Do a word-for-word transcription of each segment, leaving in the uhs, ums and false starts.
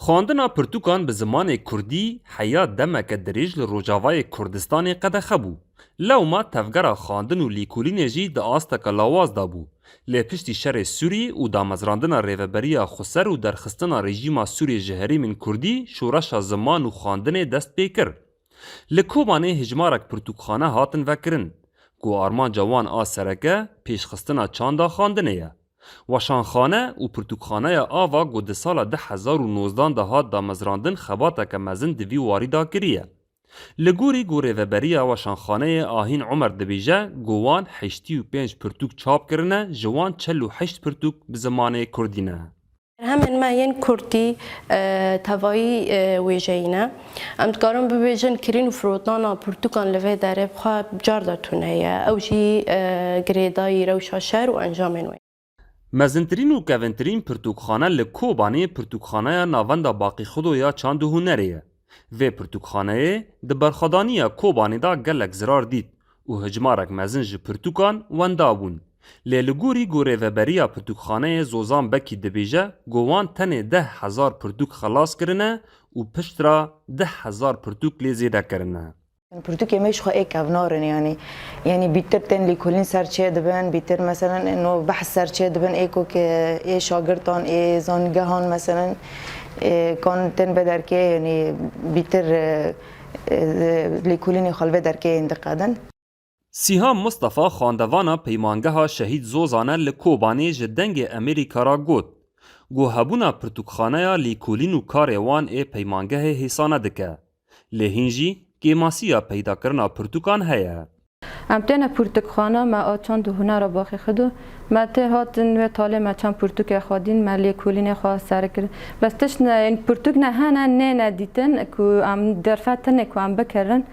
Xwendina pirtûkan bi zimanê kurdî heya demeke dirêj li Rojavayê Kurdistanê qedexe bû. Lewma tevgera xwendin û lêkolînê jî di asteke lawaz de bû. Lê piştî şerê Sûrî û damezrandina Rêveberiya Xweser û derxistina rejîma Sûrê ji herêmên kurdî, şoreşa ziman û xwendinê dest pê kir. Li Kobanê hijmarek pirtûkxane hatin vekirin, ku armanca wan a sereke pêşxistina çanda xwendinê ye. Weşanxane û pirtûkxaneya Ava ku di sala du hezar û nozdan de hat damezrandin xebateke mezin di vî warî de kiriye. Li gorî ku Rêveberiya Weşanxaneyê Ahîn Omer dibêje ku wan heştî û pênc pirtûk çap kirine, ji wan çel û heşt pirtûk bi zimanê kurdî ne. Berhemên me yên kurdî, e, tevayî, e, wêjeyî ne. Em dikarin bibêjin kirîn û firotdana pirtûkan li vê derê bi xwe car de tune ye. Ew jî, e, girêdayî rewşa şer û encamên wê. Mezintirîn û kevintirîn pirtûkxane li Kobanê pirtûkxaneya Navenda Baqî Xudo ya Çand û Hunerê ye. Vê pirtûkxaneyê di berxwedaniya Kobanê de gelek zirar dît û hicmarek mezin ji pirtûkan wenda bûn. Lê li gorî ku Rêveberiya Pirtûkxaneyê Zozan Bekî dibêje ku wan tenê deh hezar pirtûk xelas kirine û piştre deh hezar pirtûk lê zêde kirine. Pirtûkê me ji xwe ê kevnar in, yanî, yanî bîtir tên lêkolîn ser çê dibin, bîtir, meselen, no behs ser çê dibin, ê ku ke ê şagirtan, ê zanîngehan, meselen, ê kan tên vê derkê, yanî bîtir, e, e, lêkolînê xwe li vê derkê yên diqedin. Sîham Mustafa, xwendevana Peymangeha Şehîd Zozan e li Kobanê, ji Dengê Amerîka re got ku hebûna pirtûkxaneya lêkolîn û karê wan ê peymangehê hêsane dike. Lê hîn jî kêmasiya peydakirina pirtûkan heye. Em têne pirtûkxana me a çand û hunera Baxê Xido. Me tê hatin wê talê me çend pirtûkê xwedîn, me lêkolînê xwe ser kir. Bes tişt ne, yên pirtûk ne hene, nêne dîtin ku em derfet tine ku em bikirin.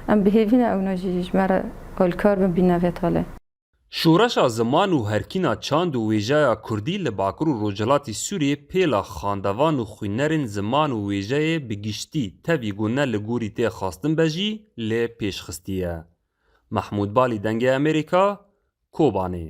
Em bi hêvî ne ewna jî ji me re alkar bin bîne vê talê. Şoreşa ziman û herkîna çand û wêjeya kurdî li Bakur û Rojhilatî Sûriyê pêla xandevan û xwînerên ziman û wêjeyê bi giştî, tevî ku ne li gorî tê xwestin be jî, lê pêşxistî ye. Mehmûd Balî, Dengê Amerîka, Kobanê.